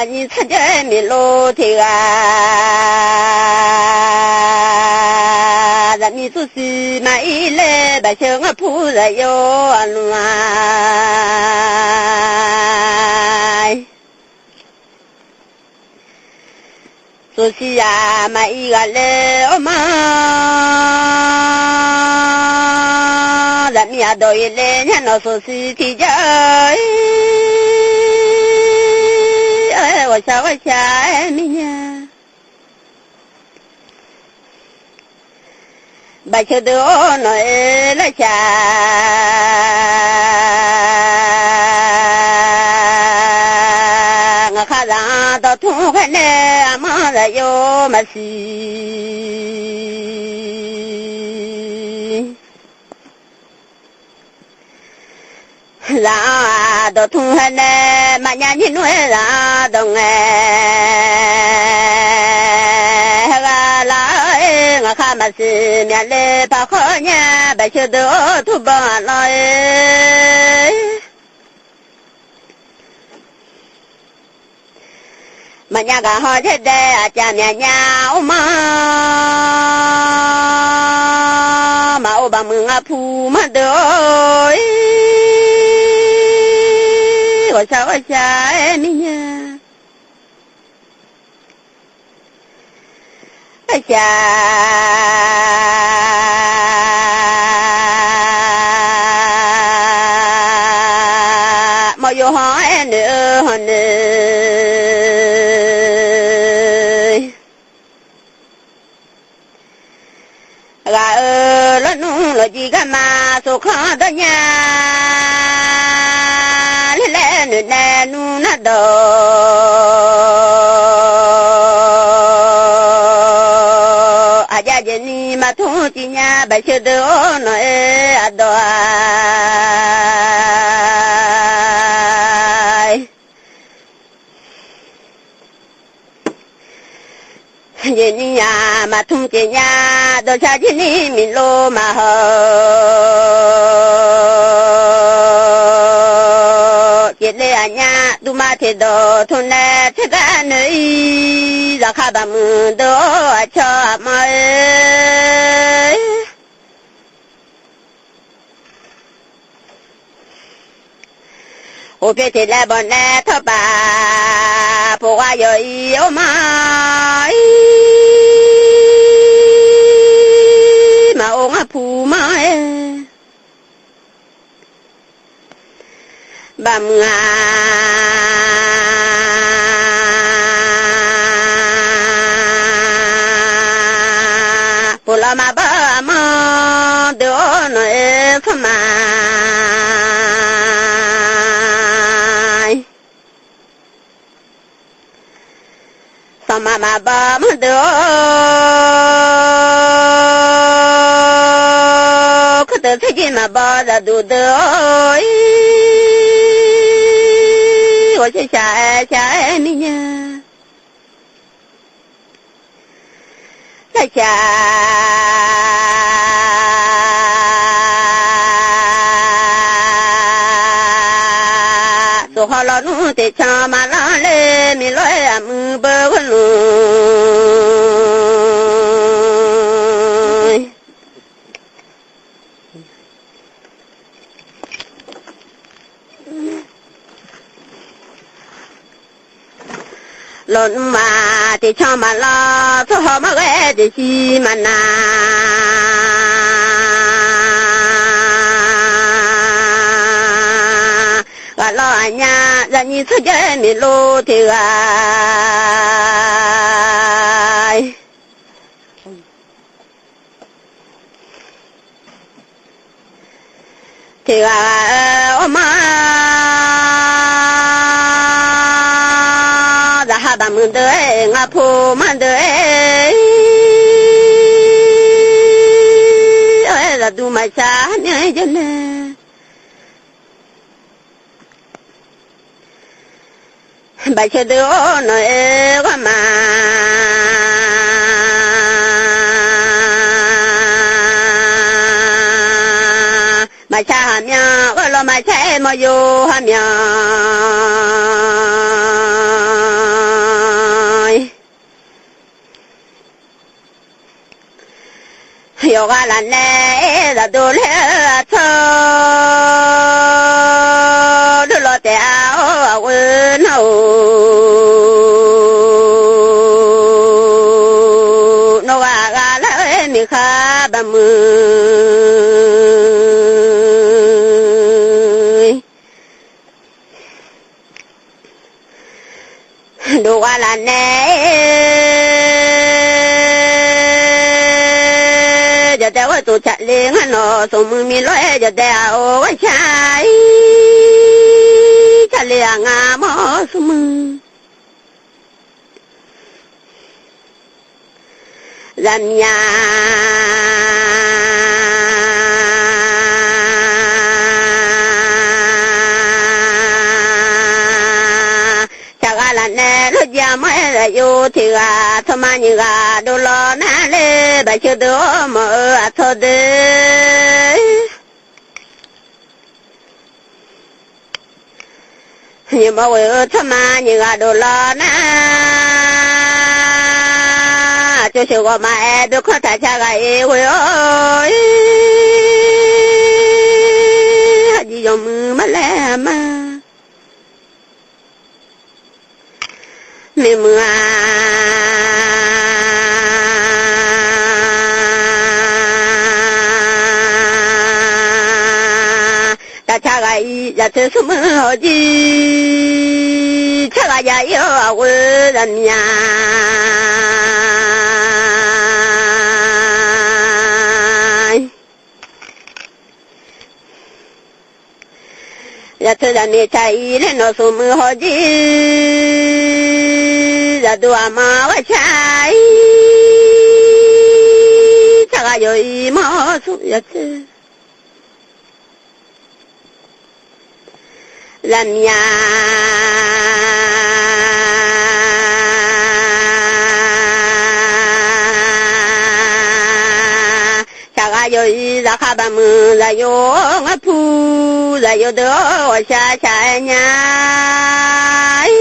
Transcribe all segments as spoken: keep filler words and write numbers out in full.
Aqnyir tsawrjeuq-aer miqlov teq ghaq, zaqmiq tsurshuif maqir laer baqsheu ngar pur zaqyo aqlmq-a. Sofshiq zaq maqir ghaq laer or ma, zaqmiq aqdawq-iq laer nyar nawq sofshiq tiqjav-eu, ghawqshaq ghawqshaq-aer mir nya. Baqsheu deuq-or nawq-eu laer shaq, ngaq khar zaq-anr dawqtmr khaer nae aqmanr zaqyo maqsiq. Zaq-anr-aq dawqtmr khaer nae maqnya nyir nmr-aer zaq-anr dawq ngae, heughaq laf-aer ngaq khar maqsiq myaq le paq khawr nya. Baqsheu deuq-or turbanq aqlawr-eu maqnya gaq haw yaerdae aqcaf myaqnya or ma, maqov baqmuiq ngar pu manr deuq-or, ghawqshaq ghawqshaq-aer mir nya. Aqcaf mawf yawqha-anr aernaeq-eu hawq nae, ghaq-euq lawrnmr lawqjiv garma sofkhanr dawrnya laer laer noeq nae nmr nar dawq, aqjav jeq ni maqtmr ciq nya. Baqsheu deuq-or nawq-eu aqdawq-a, jeq ni-aq maqtmr ciq nya. Dawqshaq jir ni miqlov maqhaw, jeq le aqnyaf duqma teq dawq tmr nae tsergar noeq-ir. Zaqkhav baqmuiq deuq-or aqcawq aqmanr-eu Ghofpyaeq teq laer bawq nae tawrpaq poq gha yawq-ir or ma-ir, maqov ngar puq manr-aer, baqmuiq-aq, poq lawq maqbawr aqmanr deuq-or nawq-eu sanrma Sanqma maqbaw manr deuq-or, kawrteuq tserjir maqbaw zaqduq deuq-or-ir, ghawqshaq shaq-aer shaq-aer mirnya. Laer shaq, soqhaw lawnmr teqcan maqlanr le, miqlawr-aer aqmuiq beu gharluf lawnmr-aq, teqcan maqlanr, tsawrhaq maqghae, tiqsiq maqnav. Ghaqlawr aqnyaf zaqnyiq tsawrjeuq-aer miqlov teq ghaq. Teq ghaq ghaq-eu awr mar, zaqha baqmuiq deuq-aer, ngar pov mar deuq-aer, aer zaqduq maqshaq myanr-aer janr nae. Baqsheu deuq-or nawq-eu gharma, maqshaq haq myanr gharlawr Aqma shar-aer mawryo har mya. Yawqghaq lafnae-aer zaqdov laer-eu aqtsawr, dov law taef-a-awr aqghoe nar-or, nawq ghaq ghaq lar-eu-aer miqkhar baqmuiq. Dov ghaq lafnae-aer jawqdae ghoer tov tsaqle ngar nawq smq muiq mi lawr-aer jawqdae-aq or gharshar-ir tsaqle-aq ngar mawr smq muiq. Zaqmiq-aq, tsaq ghaq lafnae lawrjav mawr-aer zaqyo tiq ghaq tsawrma nyiq ghaq dov law nar ler baqsheu deuq-awr mawq-eu aqtsawr deuq. Nyiq mawr ghoeq-eu tsawrma nyiq ghaq dov law nar, tsov sheuq ghawqma-aer boerkanr taq tsaq ghaq-ir ghoe-awr, aqjeq yawmuiq mar laer ma. Maeqmuiq-aq, taf tsaq ghaq-ir zaqtser smr muiq hawjir, tsaq ghaq jav-ir-awr aqghoe zaqmiq-aq. Zaqtser zaqmiq tsaq-ir laer nawq smq muiq hawjir, zaqdov aqma gharshar-ir tsaq ghaq yawq-ir mawr smq zaqtser. Zaqmiq-aq, tsaq ghaq yawq-ir zaqkhav baqmuiq zaqyo ngar pu, zaqyo deuq-awr ghawqshaq shaq-aer nya-ir.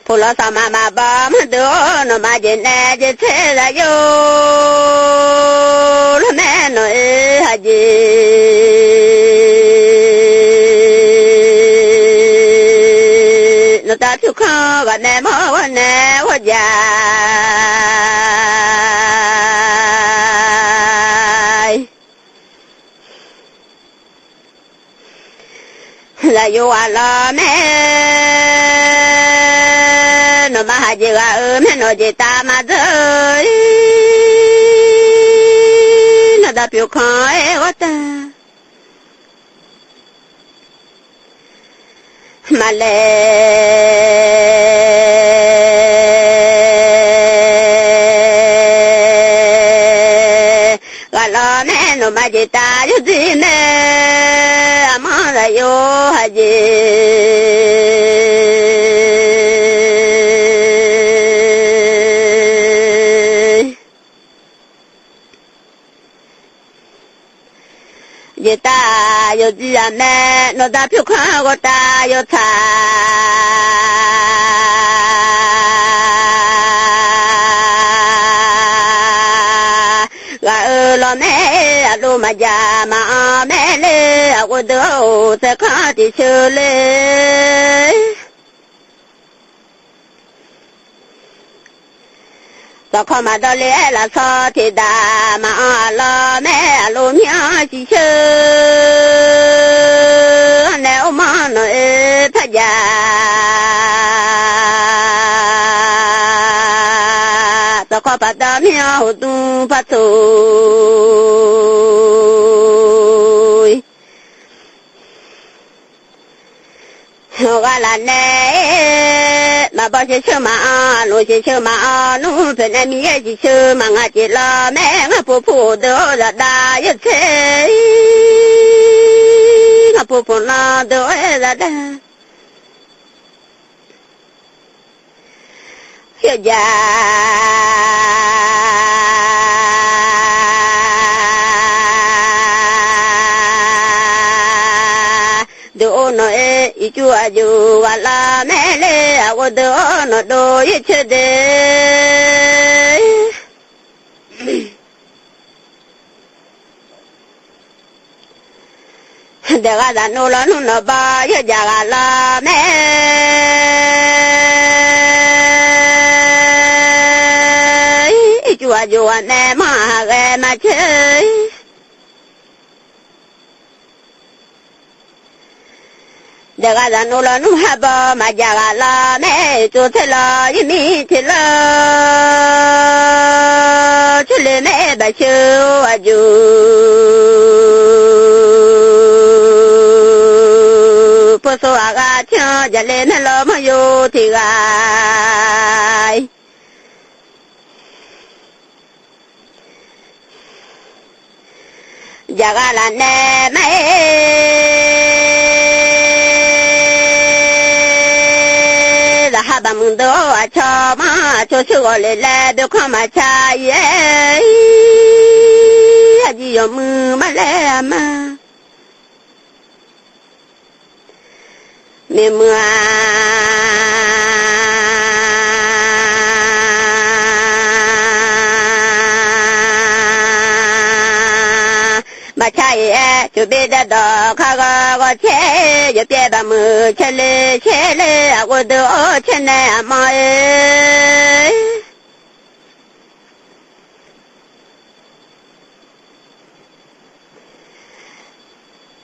Puq lawq saqmaq maqbaw maqdeuq-awr nawqma jeq nae jeq tser zaqyo lawrmaer nawq-eu hajeq nawqtav pyur kanr ghaq nae mawr ghawr nae ghawr jav Zaqyo ghaq lawr mae, nawqma haq jeq ghaq-euq mae, nawq jeq tav maqdzeur-ir, nawqda pyur kanr-aer ghawr tav maqlaer ghaq lawr mae, nawqma jeq tav yawdzir mae, aqmanr zaqyo haq jeq jeq tav yawdzir-a mae, nawqda pyur kanr ghawr tav yawtsaq ghaq-euq lawr mae, aqlov maqjaq maqanr mae le, aqghof deuq-or saerkanr tiqsheu le. Dawqkawq maqdawr le-aer lafsawr tiqdaq maqanr aqlawr mae, aqlov mir-anr ciqsheu nae or manr nawq-eu parjav, dawqkawq paqdawr mir-anr hofdmr par toq-ir. Hawq ghaq laf nae maqbaw sheuqsheuq maqanr, aqloq sheuqsheuq maqanr, nmr poeq nae Miqyaer sheuqsheuq maqnga jeq lawr mae, ngar pov pov deuq-or zaqdav yawtser, ngar pov pov lanr deuq-or-aer zaqdav Pyawqjaq deuq-or nawq-aer ircuf aqjox ghaq lar mae le, aqghof deuq-or nawqdov yaercoer de. Daeqghaq zaqnov lawnmr nawq baw yawjaq ghaq lar mae. Ircuf aqjox ghaq nae manr-aq haq ghae maqcoer. Daeqghaq zaqnov lawnmr har baw maqjaq ghaq lar mae. Tsov tser law yirmir teq lar coer le mae, baqsheuq-or aqjox. Pov sov aqgha tser-anr jaqle nae law manr yo tiq ghaq. Jaqghaq laf nae mar-aer, zaqha baqmuiq deuq-or aqcawq mar aqcawq shir ghawq le laer beukanr maqca ir-aer, aqjeq yawmuiq mar laer aqma. Maeqmuiq-aq, maqca ir-aer, cawqbyaer dav dawq kar ghawr ghawr caer, yawpyaev baqmuiq caer le caer le, aqghof deuq-or caer nae aqmawr-aer.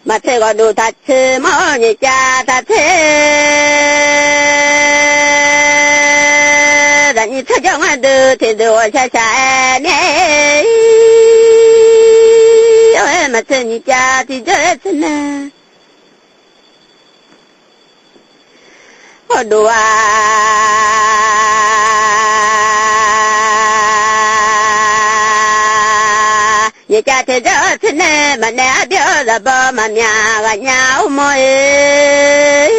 Maqtser ghawqduq taqtser mawr-awr, nyiq cav taqtser. Zaqnyiq tsawrjawr ngar deuq tiq deuq ghawqshaq shaq-aer mir-aer, maqtser nyiq cav tiq jawr-aer tser nae Hawduq-aq, nyiq cav teq jawr-eu tser nae maqnaeq arbyawr zaqbaw maqmyaq ghaqnya-or mawr-eu.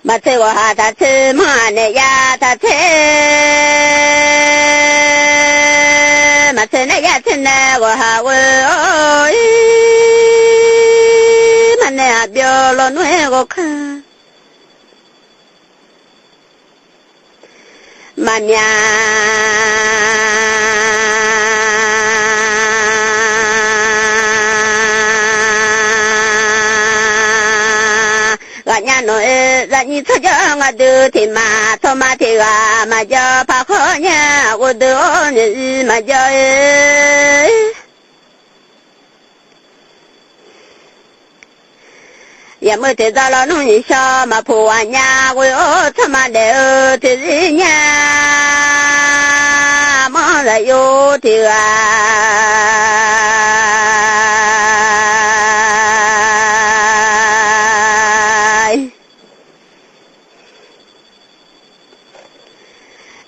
Maqtser ghawqha taqtser manr-aq naeq yav taqtser. Maqtser naeq yav tser nae ghawqha ghoe-or-ir, maqnaeq aqbyawr lawnmr-aer ghawqkar. Maqmyaq ghaqnya nawq-eu zaqnyiq tsawrjawr ngar deuq tiq maq tsawrma tiq ghaq maqjawr paq khawr nya, aqghof deuq-or nyiq maqjawr-eu. Yamq-eu tiq dawr lawnmr nyiq shawr maqpuq ghaqnya ghoe-or, tsawrma daef-eu tiqzir nya manr zaqyo tiq ghaq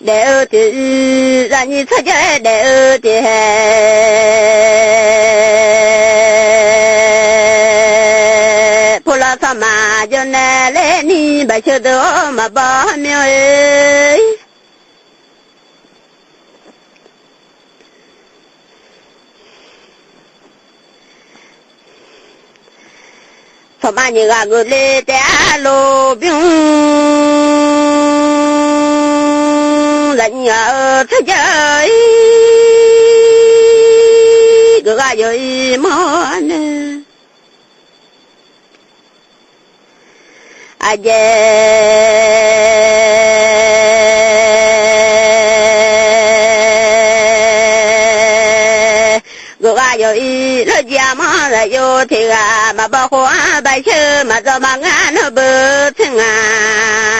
daef-eu tiq zaqnyiq tsawrjawr-aer daef-eu tiq hae. Pov lawr tsawrma jawr nae ler ni baqsheuq deuq-or maqbaw mir-eu. Tsawrma nyiq ghaq geuf le taef-a lof bymr, zaqnyiq ghaq-eu tsawrjawr-ir geuf ghaq yawq-ir mawr-a nae. Aqjeq geuf ghaq yawq-ir lof jir-a manr zaqyo tiq ghaq maqbaw khof-anr baqsheuq maqdzaw maqngar nawr beu tser ngaq